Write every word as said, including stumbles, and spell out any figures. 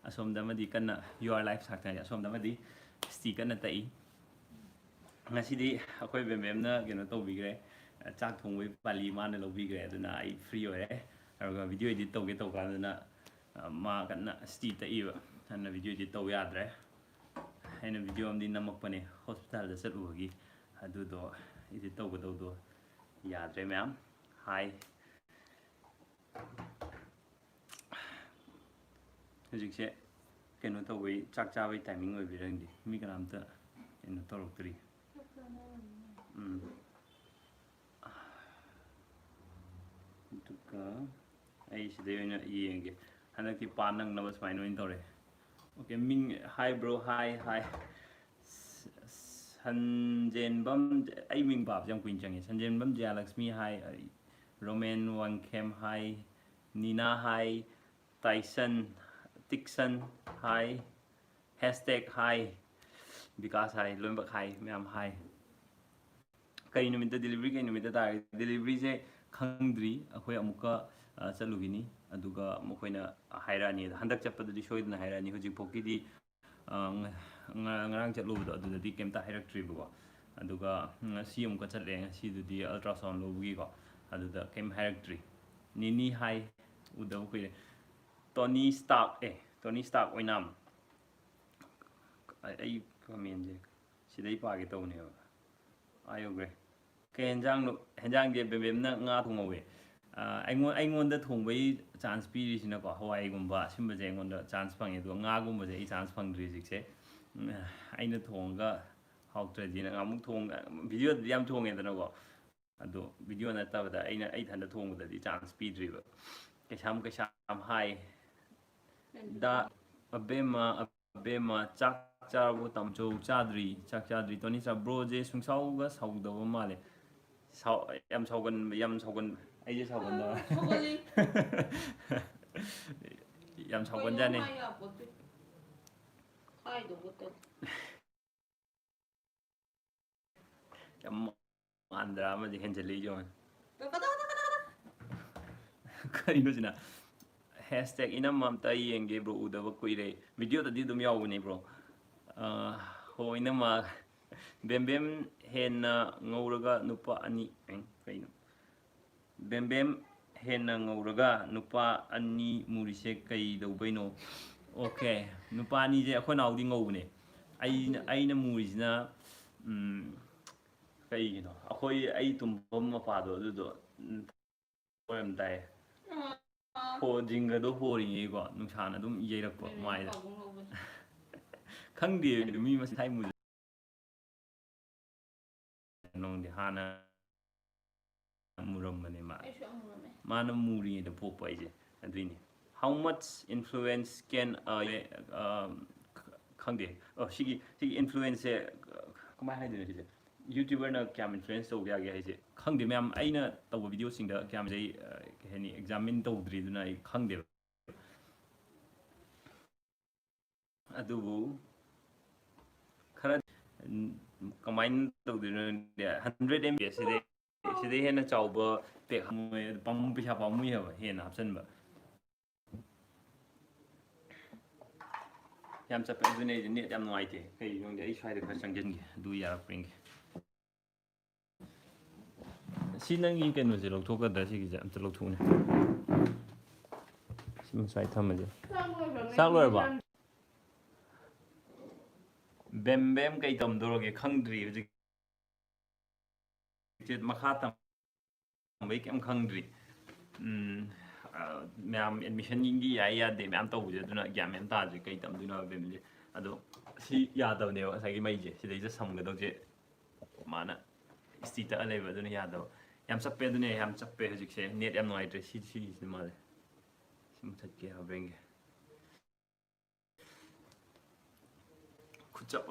ꯑꯁꯣꯝꯗ ꯑꯃꯗꯤ ꯀꯟꯅ ꯌꯨ ꯑꯥꯔ ꯂꯥꯏꯐ ꯁꯥꯛꯇ ꯍꯥꯏ, ꯑꯁꯣꯝꯗ ꯑꯃꯗꯤ ꯁ꯭ꯇꯤ ꯀꯟꯅ ꯇꯛꯏ꯫ ꯉꯁꯤꯗꯤ ꯑꯩꯈꯣꯏ ꯕꯦꯝꯕꯦꯝꯅ ꯀꯩꯅꯣ ꯇꯧꯕꯤꯈ꯭ꯔꯦ, ꯆꯥꯛ ꯊꯣꯡꯕꯒꯤ ꯄꯥꯂꯤ ꯃꯥꯅ ꯂꯧꯕꯤꯈ꯭ꯔꯦ꯫ ꯑꯗꯨꯅ ꯑꯩ ꯐ꯭ꯔꯤ ꯑꯣꯏꯔꯦ꯫ ꯑꯗꯨꯒ ꯚꯤꯗꯤꯑꯣ ꯏꯗꯤꯠ ꯇꯧꯒꯦ ꯇꯧꯀꯥꯟꯗꯅ, ꯑ, ꯃꯥ ꯀꯟꯅ ꯁ꯭ꯇꯤ ꯇꯛꯏꯕ, ꯑꯗꯨꯅ ꯚꯤꯗꯤꯑꯣ ꯏꯗꯤꯠ ꯇꯧ ꯌꯥꯗ꯭ꯔꯦ꯫ ꯑꯩꯅ ꯚꯤꯗꯤꯑꯣ ꯑꯃꯗꯤ ꯅꯝꯃꯛꯄꯅꯦ ꯍꯣꯁꯄꯤꯇꯥꯜꯗ ꯆꯠꯂꯨꯕꯒꯤ, ꯑꯗꯨꯗꯣ ꯏꯗꯤꯠ ꯇꯧꯒꯗꯧꯗꯣ ꯌꯥꯗ꯭ꯔꯦ ꯃꯌꯥꯝ꯫ ꯍꯥꯏ꯫ ꯍꯧꯖꯤꯛꯁꯦ ꯀꯩꯅꯣ ꯇꯧꯕꯩ, ꯆꯥꯛ ꯆꯥꯕꯩ ꯇꯥꯏꯃꯤꯡ ꯑꯣꯏꯕꯤꯔꯝꯗꯦ, ꯃꯤ ꯀꯅꯥꯝꯇ ꯀꯩꯅꯣ ꯇꯧꯔꯛꯇ꯭ꯔꯤ꯫ ꯎꯝ꯫ ꯑꯗꯨꯒ ꯑꯩ ꯁꯤꯗꯩ ꯑꯣꯏꯅ ꯌꯦꯡꯒꯦ꯫ ꯍꯟꯗꯛꯇꯤ ꯄꯥ ꯅꯪꯅꯕ ꯁꯨꯃꯥꯏꯅ ꯑꯣꯏꯅ ꯇꯧꯔꯦ꯫ ꯑꯣꯀꯦ, ꯃꯤꯡ, hi bro, hi, hi꯫ ꯁꯟꯖꯦꯟꯕꯝ, ꯑꯩ ꯃꯤꯡ ꯄꯥꯕꯁꯦ ꯌꯥꯝ ꯀꯨꯏꯅ ꯆꯪꯉꯦ꯫ ꯁꯟꯖꯦꯟꯕꯝ Jayalakshmi, hi꯫ Romen Wangkhem, hi꯫ Nina, hi꯫ Taison, Tikson, hi꯫ ꯍꯦꯁꯇꯦꯛ hi꯫ ꯕꯤꯀꯥꯁ, hi꯫ ꯂꯣꯏꯅꯃꯛ hi, ꯃꯌꯥꯝ hi꯫ ꯀꯩ ꯅꯨꯃꯤꯠꯇ delivery, ꯀꯩ ꯅꯨꯃꯤꯠꯇ ꯇꯥꯔꯒꯦ? Deliveryꯁꯦ ꯈꯪꯗ꯭ꯔꯤ꯫ ꯑꯩꯈꯣꯏ ꯑꯃꯨꯛꯀ, ꯑ, ꯆꯠꯂꯨꯈꯤꯅꯤ, ꯑꯗꯨꯒ ꯃꯈꯣꯏꯅ ꯍꯥꯏꯔꯛꯑꯅꯤ꯫ ꯑꯗꯣ ꯍꯟꯗꯛ ꯆꯠꯄꯗꯗꯤ ꯁꯣꯏꯗꯅ ꯍꯥꯏꯔꯛꯑꯅꯤ꯫ ꯍꯧꯖꯤꯛꯐꯥꯎꯒꯤꯗꯤ, ꯑ, ꯉ-, ꯉ-, ꯉꯔꯥꯡ ꯆꯠꯂꯨꯕꯗꯣ ꯑꯗꯨꯗꯗꯤ ꯀꯩꯝꯇ ꯍꯥꯏꯔꯛꯇ꯭ꯔꯤꯕꯀꯣ꯫ ꯑꯗꯨꯒ ꯉꯁꯤ ꯑꯃꯨꯛꯀ ꯆꯠꯂꯦ, ꯉꯁꯤꯗꯨꯗꯤ ultrasound ꯂꯧꯕꯒꯤꯀꯣ, ꯑꯗꯨꯗ ꯀꯩꯝ ꯍꯥꯏꯔꯛꯇ꯭ꯔꯤ꯫ ꯅꯤꯅꯤ, hi꯫ ꯎꯗꯕ ꯀꯨꯏꯔꯦ꯫ ꯇꯣꯅꯤ ꯁ꯭ꯇꯥꯔꯛ, ꯑꯦ, ꯇꯣꯅꯤ ꯁ꯭ꯇꯥꯔꯛ ꯑꯣꯏꯅꯥꯝ꯫ ꯑꯩ ꯀꯃꯦꯟꯁꯦ ꯁꯤꯗꯩ ꯄꯥꯒꯦ ꯇꯧꯕꯅꯦꯕ꯫ ꯑꯥ ꯌꯧꯈ꯭ꯔꯦ꯫ ꯀꯩ ꯍꯦꯟꯖꯥꯡꯅꯣ? ꯍꯦꯟꯖꯥꯡꯁꯦ ꯕꯦꯝꯕꯦꯝꯅ ꯉꯥ ꯊꯣꯡꯍꯧꯋꯦ꯫ ꯑꯥ, ꯑꯩꯉꯣꯟ-, ꯑꯩꯉꯣꯟꯗ ꯊꯣꯡꯕꯒꯤ ꯆꯥꯟꯁ ꯄꯤꯔꯤꯁꯤꯅꯀꯣ, ꯍꯋꯥꯏꯒꯨꯝꯕ ꯁꯤꯒꯨꯝꯕꯁꯦ ꯑꯩꯉꯣꯟꯗ ꯆꯥꯟꯁ ꯐꯪꯉꯦ, ꯑꯗꯨꯒ ꯉꯥꯒꯨꯝꯕꯁꯦ ꯑꯩ ꯆꯥꯟꯁ ꯐꯪꯗ꯭ꯔꯤ ꯍꯧꯖꯤꯛꯁꯦ꯫ ꯎꯝ, ꯑꯩꯅ ꯊꯣꯡꯉꯒ ꯍꯥꯎꯇ꯭ꯔꯗꯤꯅ ꯉꯥꯃꯨꯛ ꯊꯣꯡ-, ꯚꯤꯗꯤꯑꯣꯗꯗꯤ ꯌꯥꯝ ꯊꯣꯡꯉꯦꯗꯅꯀꯣ, ꯑꯗꯣ ꯚꯤꯗꯤꯑꯣ ꯅꯠꯇꯕꯗ ꯑꯩꯅ, ꯑꯩ ꯏꯊꯟꯗ ꯊꯣꯡꯕꯗꯗꯤ ꯆꯥꯟꯁ ꯄꯤꯗ꯭ꯔꯤꯕ꯫ ꯀꯩꯁꯥꯝ, ꯀꯩꯁꯥꯝ, hi꯫ ꯗ ꯑꯕꯦꯝꯃ, ꯑꯕꯦꯝꯃ, ꯆꯥꯛ ꯆꯥꯔꯕꯣ ꯇꯥꯃꯣꯆꯧ? ꯆꯥꯗ꯭ꯔꯤ, ꯆꯥꯛ ꯆꯥꯗ꯭ꯔꯤ꯫ ꯇꯣꯅꯤ ꯁ꯭ꯇꯥꯔ, ꯕ꯭ꯔꯣꯁꯦ ꯁꯨꯡꯁꯥꯎꯒ ꯁꯥꯎꯗꯕ ꯃꯥꯜꯂꯦ꯫ ꯁꯥꯎ-, ꯌꯥꯝ ꯁꯥꯎꯒꯟꯕ, ꯌꯥꯝ ꯁꯥꯎꯒꯟꯕ, ꯑꯩꯁꯦ ꯁꯥꯎꯒꯟꯗꯕ꯫ ꯁꯥꯎꯒꯜꯂꯤ꯫ ꯌꯥꯝ ꯁꯥꯎꯒꯟꯖꯥꯠꯅꯤ꯫ ꯀꯩꯅꯣ ꯍꯥꯏ ꯌꯥꯄꯣꯠꯇꯦ꯫ ꯍꯥꯏꯗꯧꯕꯇ꯫ ꯌꯥꯝ ꯃꯥꯟꯗ꯭ꯔꯥ ꯑꯃꯗꯤ ꯍꯦꯟꯖꯜꯂꯛꯏ ꯌꯦꯡꯉꯣ꯫ ꯀꯗꯥ, ꯀꯗꯥ, ꯀꯗꯥ, ꯀꯗꯥ꯫ ꯀꯩꯅꯣ ꯁꯤꯅ? ꯍꯦꯁ ꯇꯦꯒ ꯏꯅꯝꯃ ꯑꯝꯇ ꯌꯦꯡꯒꯦ ꯕ꯭ꯔꯣ, ꯎꯗꯕ ꯀꯨꯏꯔꯦ꯫ ꯚꯤꯗꯤꯑꯣꯗꯗꯤ ꯑꯗꯨꯝ ꯌꯥꯎꯕꯅꯦ ꯕ꯭ꯔꯣ꯫ ꯑ, ꯍꯣ ꯏꯅꯝꯃ, ꯕꯦꯝ ꯕꯦꯝ ꯍꯦꯟꯅ ꯉꯧꯔꯒ ꯅꯨꯄꯥ ꯑꯅꯤ, ꯑꯦ, ꯀꯩꯅꯣ? ꯕꯦꯝ ꯕꯦꯝ ꯍꯦꯟꯅ ꯉꯧꯔꯒ ꯅꯨꯄꯥ ꯑꯅꯤ ꯃꯨꯔꯤꯁꯦ ꯀꯩꯗꯧꯕꯩꯅꯣ? ꯑꯣꯀꯦ, ꯅꯨꯄꯥ ꯑꯅꯤꯁꯦ ꯑꯩꯈꯣꯏ ꯅꯥꯎꯗꯤ ꯉꯧꯕꯅꯦ꯫ ꯑꯩꯅ, ꯑꯩꯅ ꯃꯨꯔꯤꯁꯤꯅ, ꯎꯝ, ꯀꯩꯒꯤꯅꯣ? ꯑꯩꯈꯣꯏ, ꯑꯩ ꯇꯨꯝꯐꯝ ꯃꯄꯥꯗꯣ ꯑꯗꯨꯗꯣ, ꯎꯝ, ꯑꯣꯏꯔꯝꯗꯥꯏ꯫ ꯑꯣ꯫ ꯍꯣ, ꯖꯤꯡꯒꯗꯣ ꯍꯣꯔꯤꯉꯩꯀꯣ, ꯅꯨꯡꯁꯥꯅ ꯑꯗꯨꯝ ꯌꯩꯔꯛꯄ ꯃꯥꯏꯗ꯫ ꯄꯥꯕꯨꯡ ꯉꯧꯕꯁꯦ꯫ ꯈꯪꯗꯦ, ꯃꯤ ꯃꯁꯥꯏ ꯃꯨꯖ-, ꯅꯪꯗꯤ ꯍꯥꯟꯅ ꯃꯨꯔꯝꯕꯅꯦ ꯃꯥ꯫ ꯑꯩꯁꯨ ꯌꯥꯝ ꯃꯨꯔꯝꯃꯦ꯫ ꯃꯥꯅ ꯃꯨꯔꯤꯉꯩꯗ ꯄꯣꯛꯄ ꯑꯩꯁꯦ꯫ ꯑꯗꯨꯏꯅꯦ꯫ How much influence can, ꯑ, ꯑ, ꯈ-, ꯈꯪꯗꯦ꯫ ꯑꯣ, ꯁꯤꯒꯤ, ꯁꯤꯒꯤ influenceꯁꯦ, ꯑ, ꯀꯃꯥꯏꯅ ꯍꯥꯏꯗꯣꯏꯅꯣ ꯁꯤꯁꯦ? YouTuberꯅ ꯀꯌꯥꯝ influence ꯇꯧꯕ ꯌꯥꯒꯦ ꯍꯥꯏꯁꯦ ꯈꯪꯗꯦ꯫ ꯃꯌꯥꯝ ꯑꯩꯅ ꯇꯧꯕ ꯚꯤꯗꯤꯑꯣꯁꯤꯡꯗ ꯀꯌꯥꯝ ꯂꯩ, ꯑ, ꯀꯩ ꯍꯥꯏꯅꯤ, examine ꯇꯧꯗ꯭ꯔꯤ, ꯑꯗꯨꯅ ꯑꯩ ꯈꯪꯗꯦꯕ꯫ ꯑꯗꯨꯕꯨ ꯈꯔ, ꯎꯝ, ꯀꯃꯥꯏꯅ ꯇꯧꯗꯣꯏꯅꯣ ꯈꯪꯗꯦ꯫ Hundred MB ꯁꯤꯗꯩ, ꯁꯤꯗꯩ ꯍꯦꯟꯅ ꯆꯥꯎꯕ pack ꯍꯥꯞꯄꯝꯃꯣꯏ꯫ ꯑꯗꯨ ꯄꯥꯝꯃꯨ-, ꯄꯩꯁꯥ ꯄꯥꯝꯃꯨꯏ ꯍꯥꯏꯕ ꯍꯦꯟꯅ ꯍꯥꯞꯆꯤꯟꯕ꯫ ꯌꯥꯝ ꯆꯞꯄꯦ꯫ ꯑꯗꯨꯅꯦ ꯑꯩꯁꯦ net ꯌꯥꯝ ꯅꯨꯡꯉꯥꯏꯇꯦ꯫ ꯀꯩꯒꯤꯅꯣ ꯈꯪꯗꯦ꯫ ꯑꯩ ꯁ꯭ꯋꯥꯏꯗ ꯈꯔ ꯆꯪꯁꯤꯟꯒꯦ꯫ ꯑꯗꯨ ꯌꯥꯔꯛꯄ꯭ꯔꯥ ꯌꯦꯡꯒꯦ꯫ ꯁꯤ ꯅꯪꯒꯤ ꯀꯩꯅꯣꯁꯦ ꯂꯧꯊꯣꯛꯀꯗ꯭ꯔꯥ? ꯁꯤꯒꯤꯁꯦ ꯑꯝꯇ ꯂꯧꯊꯣꯛꯎꯅꯦ꯫ ꯁꯤ ꯃꯁꯥꯏ ꯊꯝꯃꯁꯦ꯫ ꯆꯥꯛ ꯂꯣꯏꯔꯕ? ꯕꯦꯝ ꯕꯦꯝ ꯀꯩ ꯇꯝꯗꯧꯔꯒꯦ ꯈꯪꯗ꯭ꯔꯤ ꯍꯧꯖꯤꯛ꯫ ꯃꯈꯥ ꯇꯝꯕꯩ ꯀꯩꯝ ꯈꯪꯗ꯭ꯔꯤ꯫ ꯎꯝ, ꯑ, ꯃꯌꯥꯝ admissionꯒꯤ ꯌꯥꯏ ꯌꯥꯗꯦ ꯃꯌꯥꯝ ꯇꯧꯕꯁꯦ, ꯑꯗꯨꯅ ꯒ꯭ꯌꯥꯟ ꯃꯦꯟ ꯇꯥꯗ꯭ꯔꯤ ꯀꯩ ꯇꯝꯗꯣꯏꯅꯣ ꯍꯥꯏꯕ ꯕꯦꯝꯁꯦ꯫ ꯑꯗꯣ ꯁꯤ ꯌꯥꯗꯕꯅꯦꯕ, ꯉꯁꯥꯏꯒꯤ ꯃꯩꯁꯦ ꯁꯤꯗꯩꯁꯤꯗ ꯁꯝꯒꯗꯧꯁꯦ꯫ ꯃꯥꯅ ꯏꯁꯇꯤ ꯇꯛꯑ ꯂꯩꯕ, ꯑꯗꯨꯅ ꯌꯥꯗꯕ꯫ ꯌꯥꯝ ꯆꯞꯄꯦ, ꯑꯗꯨꯅꯦ ꯌꯥꯝ ꯆꯞꯄꯦ ꯍꯧꯖꯤꯛꯁꯦ꯫ Net ꯌꯥꯝ ꯅꯨꯡꯉꯥꯏꯇ꯭ꯔꯦ꯫ ꯁꯤ, ꯁꯤꯒꯤꯁꯤꯅ ꯃꯥꯜꯂꯦ꯫ ꯁꯤ ꯃꯨꯊꯠꯀꯦ ꯍꯣꯔꯦꯟꯒꯤ꯫ ꯈꯨꯆꯞ